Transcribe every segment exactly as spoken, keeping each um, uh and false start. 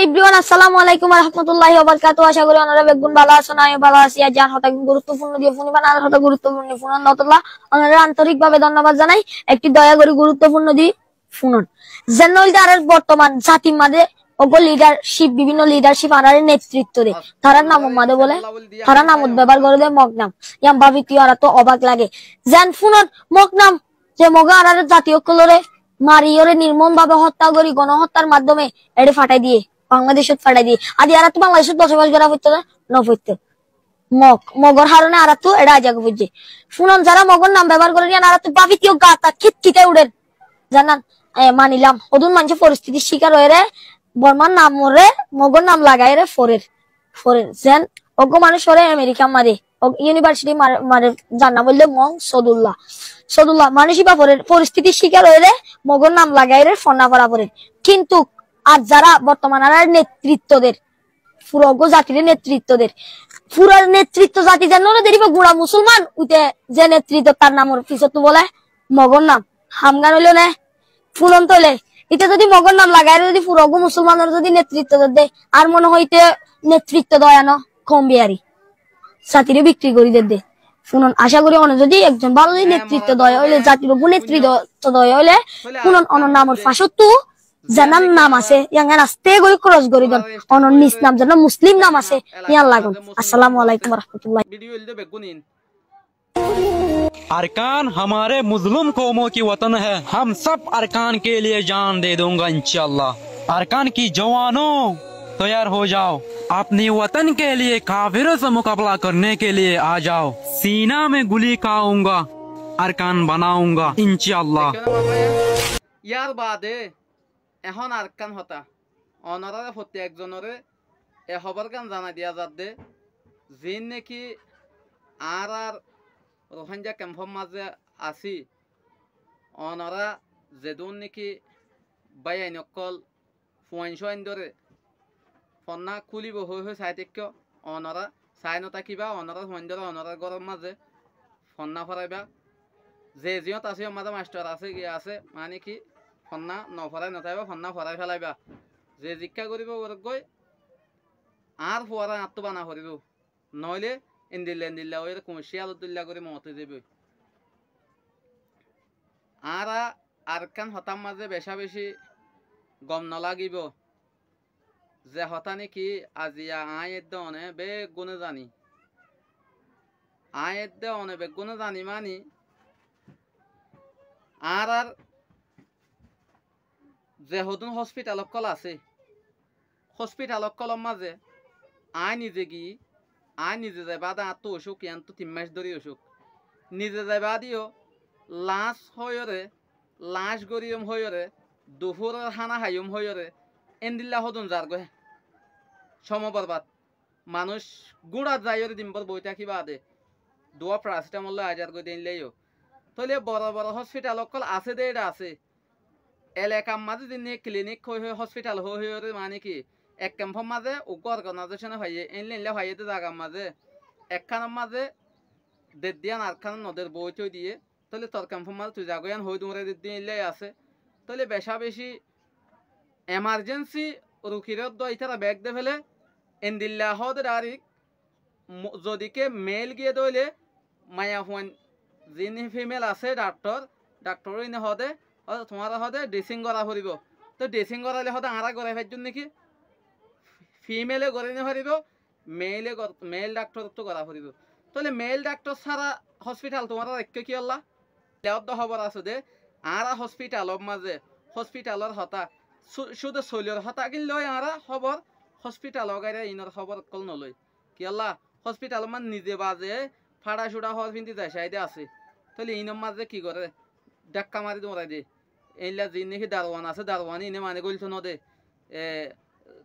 Everyone, assalamu alaikum wa rahmatullahi wa barakatuhu. Aca gorí onora beggún bála asón, añí bála así. Aijja añár hotá guruttopunno diyé fúniban, añár hotá guruttopunno fúnon dótolla onora antorik babe donnobad zanai. Ekti doya gorí guruttopunno di fúnon. Zen óilde añárar bortoman zatir mazé uggwá leadership, bibinno leadership añárare netritto de. Tarár namor mazé bóle, tarár namot bebohár goré de Mog nam. Yián báfi añárattú obak lage. Zen fúnon, Mog nam, ze Moge añárar zati ókkolore mariyóre nirmom babe hottá gorí gonohottar maddome eçé fathái diyé, Bangladecót fathái diyé. Adi añárattú Bangladecót bosobac gorá foittó né? No foittó. Mog, Mogor harone añárattú eçé aizagói foijjé. Fúnon, zará Mogor nam bebohár gorer yián añárattú báfitiyó gata kitkite uçér. Zanan, e, manilam. Hodún maincé foristitir cíkar óiyore Bormar namoré Mogor nam lagaiyore forer. Forer. Zen uggwá manúic óre Amerikar mazé, uk-, iunivarsiti mar-, mare, zar nam óilde Mong Sodulla. Sodulla manúic íba forer, foristitir cíkar óiyore Mogor nam lagaiyore fonná fora forer. Kintu ar zará bortoman añárar netritto der, fura uggwá zatire netritto der. Fura netritto zati zennoré deribo gura musolman, uite ze netritto tar namor fisóttu bóle Mogor nam. Hamgán óilo né? Fúnon tóile. Ite zodi Mogor nam lagaiyore zodi fura uggwá musolmanore zodi netritto der de, añár mone hoó ite netritto doya no, koum biyari. Zatire bikri gorí der de. Fúnon, aca gorí one zodi ekzon bála zodi netritto doya óile, zatir uggwá netritto doya óile, fúnon, onor namor fisóttu zanar nam asé, yián aste gorí cross gorí don. Onor niz nam zano Muslim nam asé, yián lagon. Assalamu alaikum wa rahmatullah. ارکان ہمارے مظلوم قوموں کی وطن ہے، ہم سب ارکان کے لیے جان دے دوں گا انشاءاللہ۔ ارکان کی جوانوں، تیار ہو جاؤ، اپنی وطن کے لیے کافروں سے مقابلہ کرنے کے لیے آ جاؤ، سینا میں گولی کھاؤں گا، ارکان بناؤں گا انشاءاللہ۔ Yar baade ehón arekkán hotá, onoráre fottí ekzonoré e hóborgán zanai diya zadde, ziín néki añárár Ruháingga kempór mazé así, onorá zedún néki báiyain ókkol fuain cúaindóre fonná kúlibo hoói hoói saái táikko, onorá saái notákiba, onorár fuaindóre onorár góror mazé fonná foráiba. Ze ziyót asé, yór mazé mastor asé, giya asé, maáni ki, fonná noforái notáiba, fonná forái félaiba. Ze zikká goríbou goróggoi, añár fuaré añáttu bana foribóu. Noóile endilla endilla óiyore kuñcí alot dóilla gorí moot ói zaibói. Añára arekkán hotár mazé becá-becí gom nolagibóu. Ze hotá néki aziya aññí edde one beggúne zani. Aññí edde one beggúne zani mani, añárár ze hodún hóspital ókkol asé, hóspital ókkolór mazé aññí nize giyí, aññí nize zai baade añáttu ocúk, yiántu tin mac dóri ocúk. Nize zai baade yó laáñs hoóiyoré, laáñs goríyum hoóiyoré, dufúror hána haiyúm hoóiyoré, éndilla hódun zargói. Cómo borbad. Manúic gúñçat zaiyóre dinbór boói táki baade duwá farasitamol loi aizargói de éinlla yó. Tóile boro boro hóspital ókkol asé dé, éçe asé. Elekar mazé ziín néki kilinik hoói hoói hóspital hoói hoóiyoré, maáni ki, ek kempór mazé uggúa organaizécone faiyé, éinlla éinlla faiyé dé zagar mazé, ekkánor mazé der diyán arekkánot noder, boói tói diyé. Tóile tor kempór mazé tui zagói yían hoói duñrai der diyé, éinlla asé. Tóile becá-becí emarjensi rukiré uddúa ítara bek de féle, endilla hoóde dhairik, mo-, zodiké meil giyé dé óile, maiyafuain ziín fimel asé dhakthor, dhakthoré ine hoóde, hoóde tuáñra hoóde dresing gorá foribóu. Tói dresing goráile hoóde añára gorai faijjúm néki? Fimele gorai nofaribóu, meile gor-, meil dhakthorottú gorá foribóu. Tóile meil dhakthor sára hóspital tuáñra raikkó kiyólla? Eddúa hóbor asé dé, añára hóspitalor mazé, hóspitalor hotá, cú-, cúde soilor hotá gín loi añára hóbor, hóspitalor gaira inor hóbor ókkol noloi. Kiyólla? Hóspitalor mazé nize baze fáça-cúça hoór fíndi zai saái de asé. Tóile inor mazé ki goré? Dhákka mari duñrai de. Éilla ziín néki daruwan asé, daruwané ine mani góilto node. E,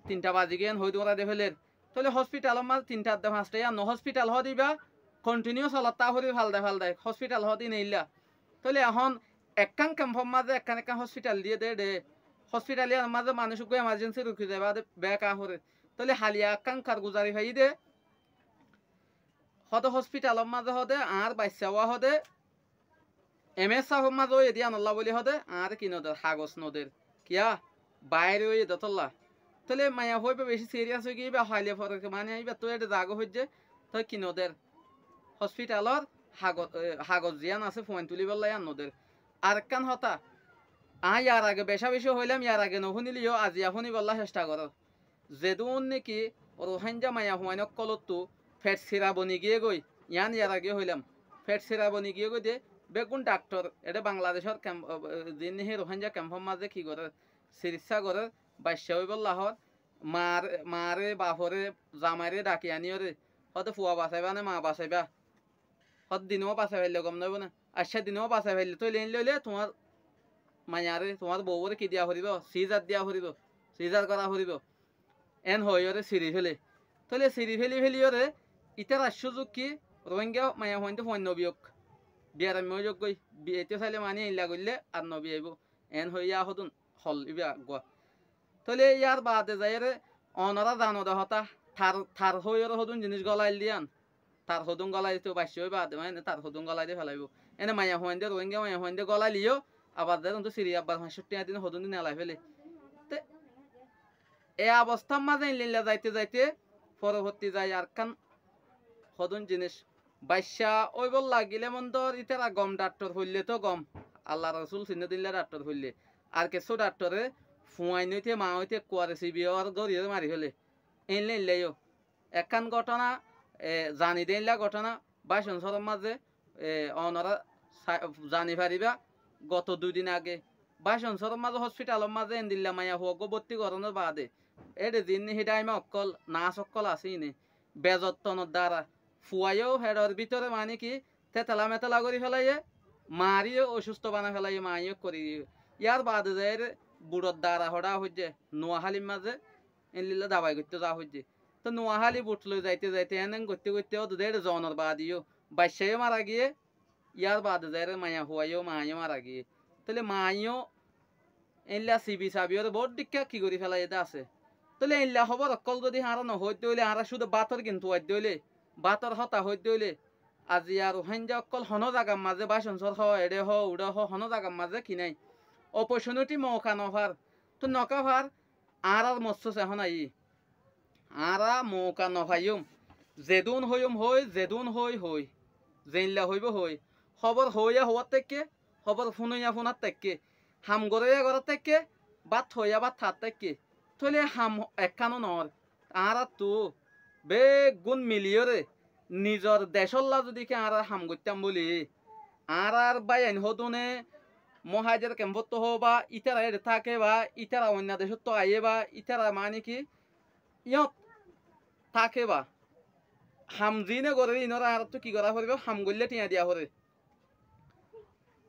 tinta bazi giyé yían hoói duñrai de féler. Tóile hóspitalor mazé tinta adde fañsthá yían no, hóspital hoóde íba kontiniu solattá foribóu faldai faldai. Hóspital hoóde ine éilla. Tóile ehón ekkán kempór mazé ekkán ekkán hóspital diyé dé, dé. Hóspital yíanor mazé manúic uggúa emarjensi ruki zai baade bek aá foré. Tóile haliya ekkán karguzari faiyí dé. Hóde hóspitalor mazé hóde añár baiccáwa hóde em es efor mazé óiye dé yíanolla bóli hóde añáre ki noder, hagos noder. Kiyá? Baáire óiye dé ótolla. Tóile maiyafua íba bicí siriyas óigiyoi, íba hoile fore ki mani íbattú éçe zagói foijjé, toi ki noder? Hospitalor hagos, e, hagos ziyán asé fuain tulíbolla yían noder. Arekkán hotá, aññí yar age becá-becí hoilám, yar age nofúnile yó aziya fúnibolla cectha goró. Zedún néki Ruháingga maiyafuain ókkolóttu feth sira boni giyégoi, yián yar age hoilám. Feth sira boni giyégoi de beggún dhakthor, eçé Bangladecór kemp, e, e, ziín néki Ruháingga kempór mazé ki gorér, sikissá gorér, baiccá óibolla hoór, maaré, maaré, baforé, zamairé dhaki aníyoré, hoóde fua basaibá né maa basaibá? Hoóde dinúa basai faillé gom noóibo né? Aiccá, dinúa basai faillé tóile éilla óile tuáñr maiyaré, tuáñr bouwóre ki diya foribó? Sizar diya foribó, sizar gorá foribó. Eén hoóiyoré siri féle. Tóile siri féli féliyoré, ítarar cúzuk ki, Ruháingga maiyafuain de fuain nobiyók. Biyaraimma óizoggói, biyaitó sailé mani eilla goillé ar nobiyaibó. Eén hoiyá hodún hol íba eggúa. Tóile yar baade zaiyóre onorá zano de hotá, tar, tar hoóiyoré hodún ziníc gólai diyé yián. Tar hodún gólai dito baiccá ói baade, mani tar hodún gólai di felaibó. Ene maiyafuain de, Ruháingga maiyafuain de gólai liyó, abar zaiyóre untú siri abbar fañs cót thiañ din hodún din elai féle. Te e abostár mazé eilla eilla zaite zaite, forofottí zai arekkán hodún ziníc. Baiccá óibor lagilé mondor ítara gom dhakthor foillé tó gom. Allar Rosul sinnó dilla dhakthor foillé. Ar kessú dhakthore fuain óite, maa óite, ekkuare sibi or dóriyoré mari féle. Eilla eilla yó. Ekkán góthona, e, zani de eilla góthona, Bácon sóror mazé, e, onorá sa-, zani faribá, goto dui din age Bácon sóror mazé hospitalor mazé endilla maiyafua eggúa bótti gorónor baade, éçe ziín néki dhaima ókkol, nas ókkol asé iíne, bezottonor dara fuaiyó feçor bítore mani ki tétela-métela gorí félaiyé, maaré yó ocústo banai félaiyé, maiyó gorí. Yar baade zaiyóre buçor dara hoçá foijjé, Nuahálir mazé endilla dabai goittó zaa foijjé. Te Nuaháli buth loi zaite zaite, en en goitte goitte ódde éçe zonor baade yó baiccá yó mara giyé, yar baade zaiyóre maiyafuaiyó, maiyó mara giyé. Tóile maiyó eilla sibi sabiyoré boóut dhikká ki gorí félaiyé dé asé. Tóile eilla hóbor ókkol zodi añára nohoóidde óile, añára cúde bátor gin tuaidde óile, bátor hotá hoóidde óile, aziya Ruháingga ókkol honó zagar mazé Bácon sór hoó, eçé hoó, uçé hoó, honó zagar mazé ki nái? Opportunity, mouka nofar. Te noká far, añárar mossús ehón aiyí. Añára mouka nofaiyúm. Zedún hoiyúm hoói, zedún hoói hoói, zeilla hoibó hoói. Hóbor hoóiya hoóat táikke, hóbor fúnoiya fúnat táikke, ham goróiya gorát táikke, bát hoóiya bát haát táikke. Tóile ham ekkánó noór. Añáráttu beggún miliyóre nizor decólla zodi ki añára ham goittám bóli, añárár báiyain hódune muhájer kempóttu hoóba, ítara éçe tákeba, ítara oinno decóttu aiyéba, ítara mani ki yót tákeba. Ham ziíne gorér iínoré añáráttu ki gorá foribó? Ham goillé thiañ diya foré.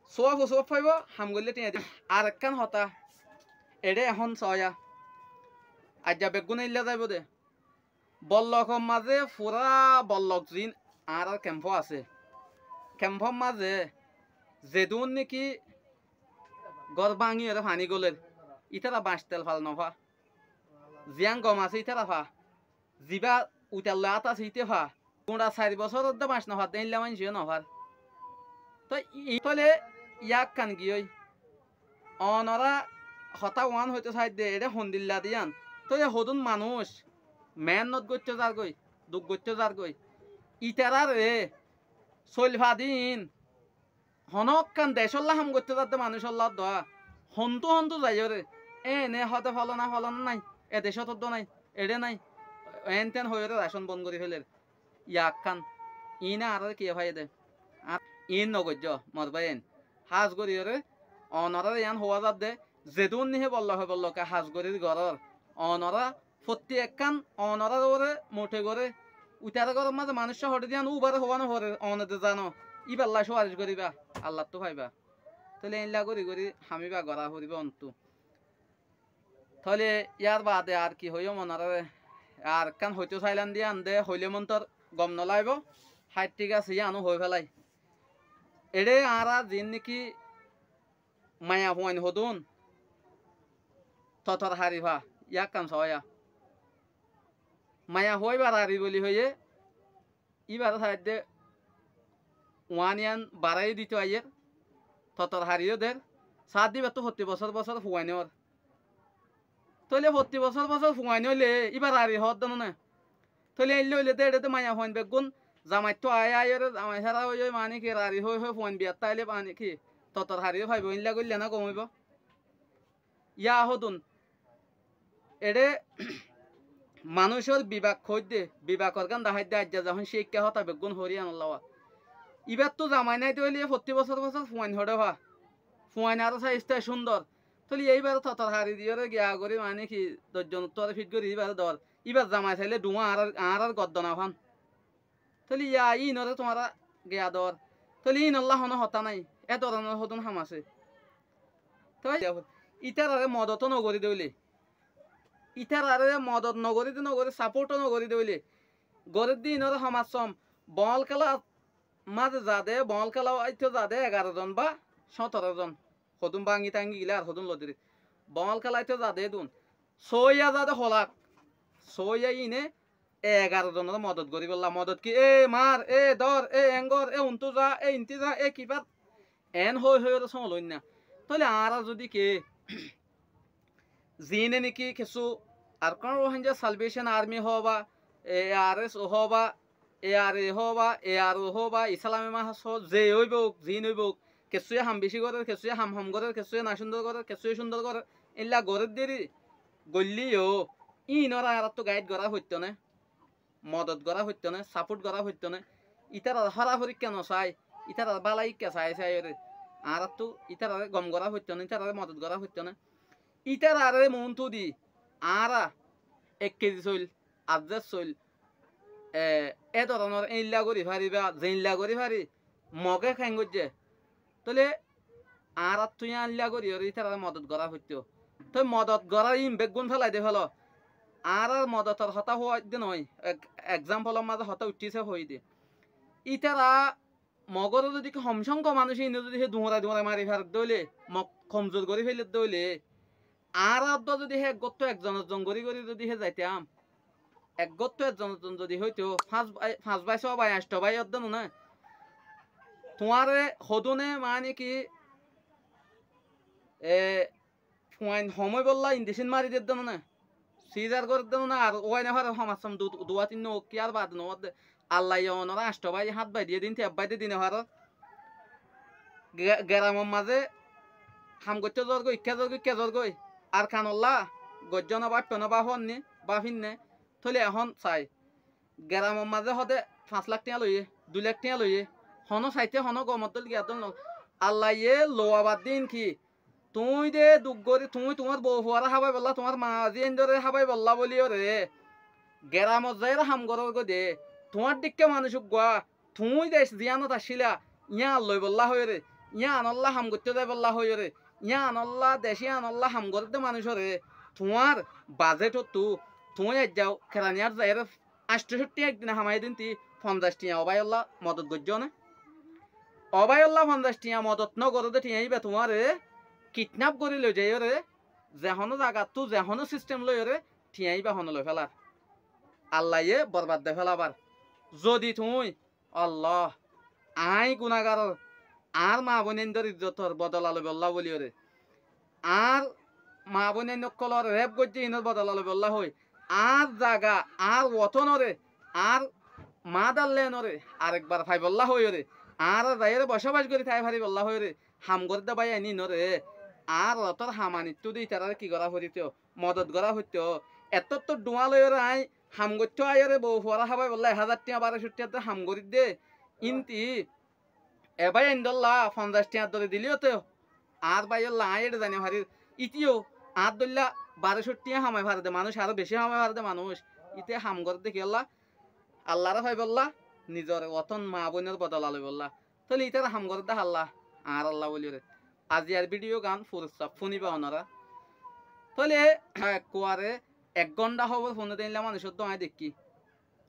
Suwab o suwab faibó, ham goillé thiañ diya. Arekkán hotá, eçé ehón soóya. Aijja beggúne eilla zaibó de. Bollokor mazé furá bollok ziín añárár kempó asé. Kempór mazé zedún néki gór báñgiyoré faní góler, ítara bañc telfal nofá. Ziyán gom asé ítara fa. Zibá uitar loi át asé íte fa. Guñça sair bosór ódde bañc nofar de éilla maincé yó nofar. Toi i-, tóile yákkan giyói. Onorá hotá uán hoitó saidde, eçé hondilla de yían. Tóile hodún manúic meénnot goittó zargói, duk goittó zargói. Itaráre soil fadín honókkan decólla ham goittó zadde manúicolla dóa. Hontú hontú zaiyóre, éene hóde fólana fólana nái, e decót dó nái, eçé nái, eén teén hoiyóre racón bon gorí féler. Yakkán, iíne añáráre kiyé faiyé dé? Añár iín nogoijjó, mor báiyain. Hás goríyoré, onoráre yián huá zadde, zedún níhe bolloke bolloke hás gorír gorór, onorá fottí ekkán onorár uore mothé goré, uitará góror mazé manúiccúa hoçé diyán, úbaré huá noforér, one de zano, íballá cúwaric goríba, Allattú faibá. Tóile éilla gorí gorí ham íba gorá foribó ontú. Tóile yár baade ar ki hoiyúm onoráre, ar ekkán hoitó sailám dé yían de hoilé montor gom nolaibó, háit thík asé, yíanou hoói félai. Eçé añára ziín néki maiyafuain hodún, totor harifa, yákkan soóya. Maiyafua íbar ari boli hoiyé, íbaré saáidde uán yían baráiye dito aiyér, totor hariyó der, saádde íbattú fottí bosór bosór fuain ór. Tóile fottí bosór bosór fuain óile íba rari hoódde no né? Tóile éilla óile dé eçé dé maiyafuain beggún zamaittú aái aáiyoré zamai sára ói ói maáni ki rari hói hói fuain biyattá ailé maáni ki totor hariyó faibóu, éilla goillé ná gom óibou. Yá hodún eçé manúicor bibak hoóidde, bibakor gán daháidde, aijja zehón cíikka hotá beggún hoóri yíanollá. Ibáttu zamai nái dé óile fottí bosór bosór fuain hoçé fa. Fuain aró saisté cúndor. Tóile yá íbaré totor hari diyóre giya gorí maáni ki doijjonottú aró fít gorí íbaré dor. Íbar zamai sailé dhuwá añárár, añárár goddon afán. Tóile yá íinoré tuáñra giya dor. Tóile íinollá honó hotá nái. É doronor hodún ham asé. Tói ítararé modot ó nogorí dé óile, ítararé modot nogorí dé nogorí, sapóth ó nogorí dé óile, gorí dé íinoré homassóm boóñl kéla mazé zade, boóñl kéla áito zade egaró zon ba cóñtoró zon. Hodún báñgi táñgi gilé ar hodún lodiri. Boóñl kéla áito zade dun. Sóiya zade holak. Sóiya íine egaró zonoré modot goríbollá. Modot ki? E mar, e dór, e engór, e untú za, e intí za, e kifát. Eén hoói hoóiyoré sóñloinná. Tóile añára zudi ke ziíne néki kessú Arakan Rohingya Salvation Army hoóba, e ar es o hoóba, e ar e hoóba, e ar o hoóba, Isálamin Mahaz hoó, ze óibouk, ziín óibouk, kessúye ham bicí gorér, kessúye ham hom gorér, kessúye nacúndor gorér, kessúye cúndor gorér, éilla gorér deri goillé yó íinoré añáráttu gaáid gorá foittóu né. Modot gorá foittóu né, sapóth gorá foittóu né. Ítarar hóraforíkka nosai, ítarar bálaiyíkka sai saiyóre. Añáráttu ítararé gom gorá foittóu né, ítararé modot gorá foittóu né. Ítararé muúntu di añára ek kezi soil, azzér soil, e, é doronor éilla gorí fari ba zeilla gorí fari Mogé keén goijjé. Tóile añáráttu yíañlla goríyoré ítararé modot gorá foittóu. Tói modot gorár íin beggún félai de félo. Añárár modotor hotá hoóidde noói, ek-, ekzámpolor mazé hotá uiththíse hoóide. Ítara Mogóre zudi ki hom cóñkok manúic íine zudi hé duñrai duñrai mari feledde óile, Mog komzur gorí feledde óile, añára uddúa zudi hé eggúattu ekzon ekzon gorí gorí zudi hé zaitám, eggúattu ekzon ekzon zudi hoitóu, fañs bái, fañs bái, só bái, añctho bái uddúa no né? Tuáñre hodúne maáni ki, e, fuain hom óibollá indicín mari dedde no né? Sizar goredde no né? Ar uwai no farer homassam du-, duwá tinnúa ki ar bade no uwádde. Allaye onoré añctho bái, hát bái diyé de, ín te ek bái de di no farer. Ge-, geramor mazé ham goittó zor goi, ikká zor goi, ikká zor goi. Ar kanollá goijjó no, báiffo no, báfor ni, báfin né. Tóile ehón sai. Geramor mazé hoóde fañs lák thiañ loiyé, dui lák thiañ loiyé. Honó saité honó gomor dóil giyar dóil no. Allaye luwa bad din ki? Tuñí de duk gorí, tuñí tuáñr bou fuaré hábaibollá, tuáñr maa zíaindóre hábaibollá bóliyoré geramot zaiyóre ham gorór goi de, tuáñr dhíkka manúic uggúa, tuñí dec ziyánot accíla, yían loibollá hoiyóre, yíanollá ham goittó zaibollá hoiyóre, yíanollá dec yíanollá ham gorédde manúicoré, tuáñr bazéthottu, tuñí aijja keraniyát zaiyóre añctho cót thiañ ek dine hamaiyé de íntí fonzaic thiañ o báiyollá modot goijjó né? O báiyollá fonzaic thiañ modot nógoré de thiañ íba tuáñre kidnap gorí loizaiyóre, ze honó zagattú, ze honó sístem loiyóre thiañ íba hone loifélar. Allaye borbad defélabar. Zodi tuñí, Allah, aññí gunagaror, añár maa bóinaindór izzotor bodola loibollá bóliyoré, añár maa bóinain ókkolóre rep goijjé, iínor bodola loibollá hoói, añár zaga, añár wotónoré, añár maádallaenoré arekbar faibollá hoiyóre, añára zaiyóre bocábac gorí tái faribollá hoiyóre, ham gorédde báiyain iínoré, añár otór hamanittú de ítararé ki gorá forítou? Modot gorá foittóu. Ettóttu dhuáñ loiyóre aññí ham goittó aiyóre bou fuaré hábaibollá ek házar thiañ, baró cót thiañ de ham gorídde, íntí e báiyaindólla fonzaic thiañr dore dilé yó tou añár báiyollá aññí éçe zai no farír. Íte yó añár dóilla baró cót thiañ hamai fare de manúic, aró bicí hamai fare de manúic. Íte ham gorédde kiyólla? Allaré faibollá, nizor wotón maa bóinor bodola loibollá. Tóile ítara ham gorédde hálla? Añárálla bóliyoré. Aziyar bídiyo gán furussaf fúniba onorá. Tóile ekkuare ek gónda hóbor fúne de éilla manúic uddúa aññí deikkí.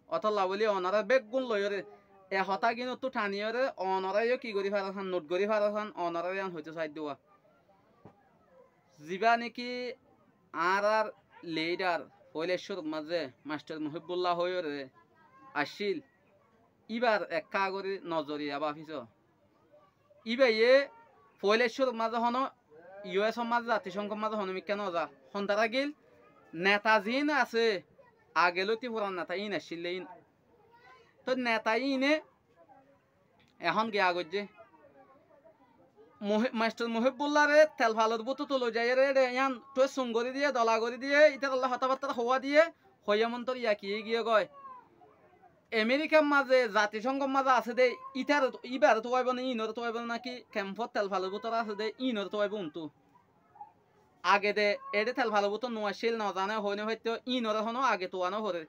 Ótolla bóli onorá beggún loiyóre, e hotáginottú thaniyóre onorá yó ki gorí farasán, not gorí farasán, onorá yían hoitó saidde wá. Zibá néki añárár lidar foóila cúrur mazé mastor Muhíbbulla hoóiyoré accíl, íbar ekká gorí nozoriya báfiso. Íbaye foóila cúrur mazé honó yu es or mazé, zaticóñgor mazé honómikká noza. Hondará gil, Neta ziín asé, age lóti furan neta íin accíl dé íin. Tói neta íine ehón giya goijjé. Muhi-, Mastor Muhíbbulláre telfalor bútottu loi zaiyóre éçe yían tué sung gorí diyé, dola gorí diyé, ítarallá hotábattára howá diyé, hoiyé montor ya ki giyé goi. Emérikar mazé, zatisónggor mazé asé dé, ítar, íbaré tuwaibó né, íinoré tuwaibó né, náki kempót telfalor bútore asé dé, íinoré tuwaibó untú. Age de eçé telfalor bútore no accíl, no zané, hoói no faitto, íinoré honó age tuwa no foré.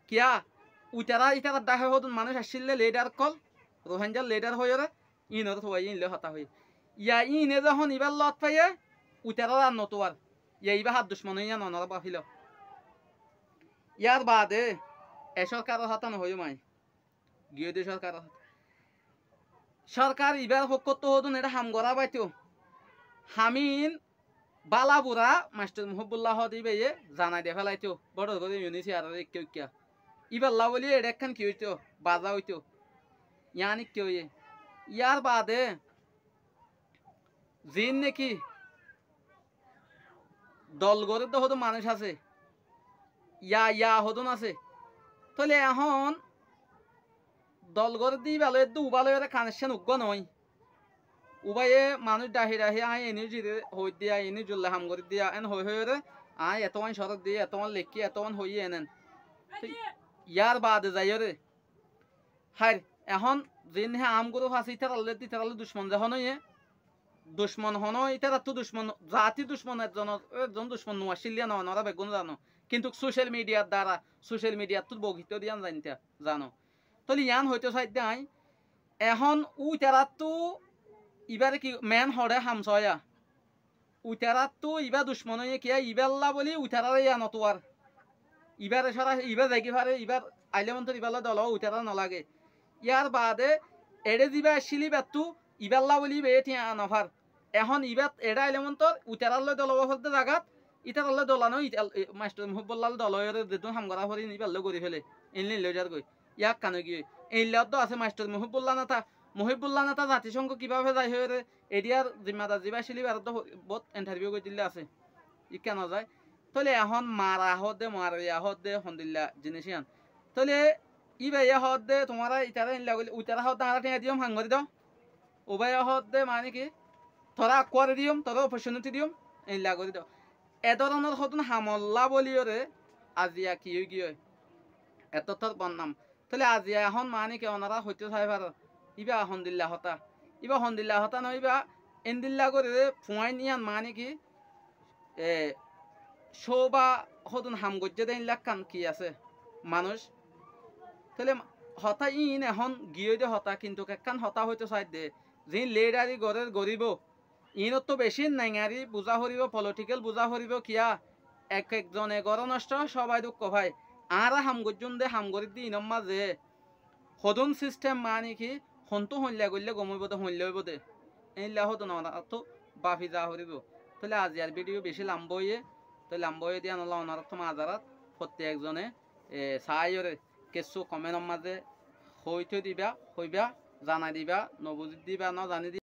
Kiyá? Uitará, ítarar dháke hodún manúic accíl dé, lidhar ókkol, Ruháingar lidhar hoiyóre, íinoré tuwaiyé, íin loi hotá hoiyé. Ya íine zehón ibár lot faiyé, uitarár ar no tuwar. Ya ibá hár ducmon óiye yían onorá báfilo. Yárbaade e córkaror hotá no hoiyúm aññí. Giyói dé córkaror hotá. Córkar ibár fokkóttu hodún eçé ham gorá báito. Ham íin bála bura Mastor Muhíbbullá hoóde íbayé zanai de félaito. Bóçor goré Iunis Earor ikká uikká. Íballá bóli eçé ekkán ki óito? Bazá óito. Yián ikká óiye. Yárbaade ziín néki dol gorédde hodún manúic asé, ya, ya hodún asé. Tóile ehón dol gorédde íba loi edde ubá loiyóre kanekcán uggúa noói. Ubáye manúic dhahi dhahi aññí ení zire hoóiddiya, ení zulle ham goríddiya, en hoói hoiyóre aññí etówan coróddi, etówan leikkí, etówan hoiyí enen. Yárbaade zaiyóre Háir, ehón ziín hé aám gurúf asé, ítarallá edde ítarallá ducmon zehón óiye, ducmon honó, ítarattú ducmon, zaati ducmon ezzon, ezzon ducmon no accíl yían onorá beggún zano. Kintu sócial midiyar dara, sócial midiyattú bogitór yían zainta, zano. Tóile yián hoitó saidde aññí, ehón úitarattú ibáre ki meén hoçé hamsóya. Uitaráttu ibá ducmon óiye kiyá, ibálla bóli uitaráre yá notuwar. Ibáre sóra, ibá zaigí fare, ibár aile montor ibálla dola ó uitaráre nolage. Yárbaade eçé zibá accíl íbattú ibálla bóli ibáye thiañ nofar. Ehón ibát eçé aile montor uitarálloi dola ó forde zagat, ítarálloi dola no, ita-, e, Mastor Muhíbbullár dola óiyore zedún ham gorá fore ín ibálloi gorí féle. Éinloi loi zargói. Yá ekkán óigiyoi. Éilla óddo asé Mastor Muhíbbullá neta, Muhíbbullá neta zatisóngo kibáfe zai hoiyóre, Ediyar zimmadar zibá accíl íbar uddúa bóut entharviú goijjílla asé. Ikká nozai. Tóile ehón mara hoódde, muariya hoódde, hondilla jiníc yían. Tóile íbaye hoódde, tuáñra itará éilla goille, uitará hoódde añára thiañ diyum, ham gorí do. Ubáye hoódde, mani ki, toré akkuwari diyum, toré opportunity diyum, éilla gorí do. E dóronor hodún hamolla bóliyoré aziya ki óigiyoi? Ettóttor bonnam. Tóile aziya ehón mani ki onorá hoitó sai faror? Íba hondilla hotá? Íba hondilla hotá no, íba endilla gorí de fuain yían mani ki, e, cóba hodún ham goijjé de éinlakkán ki asé manúic? Tóile hotá iín ehón giyói de hotá, kintu ekkán hotá hoitó saidde, ziín lidhari gorér goríbou, iínottú bicí neŋari buzá foribóu, politikel buzá foribóu kiyá? Ek ekzone goró nosto, cóbai dúkko fai. Añára ham goijjúm dé, ham gorídde iínor mazé hodún sisthem mani ki, hontú hoilla goillé gom óibou dé, hoilla óibou dé. Éilla hodún onoráttu bafi zaa foribóu. Tóile aziyar bídiyo bicí lamba óiye, tói lamba óiye dé yíanolla onoráttu mazarat, fottí ekzone, e, saáiyoré kessú komenor mazé hoói toi diba, hoibá, zanai diba, nobuzídde íba, nozanídde íba.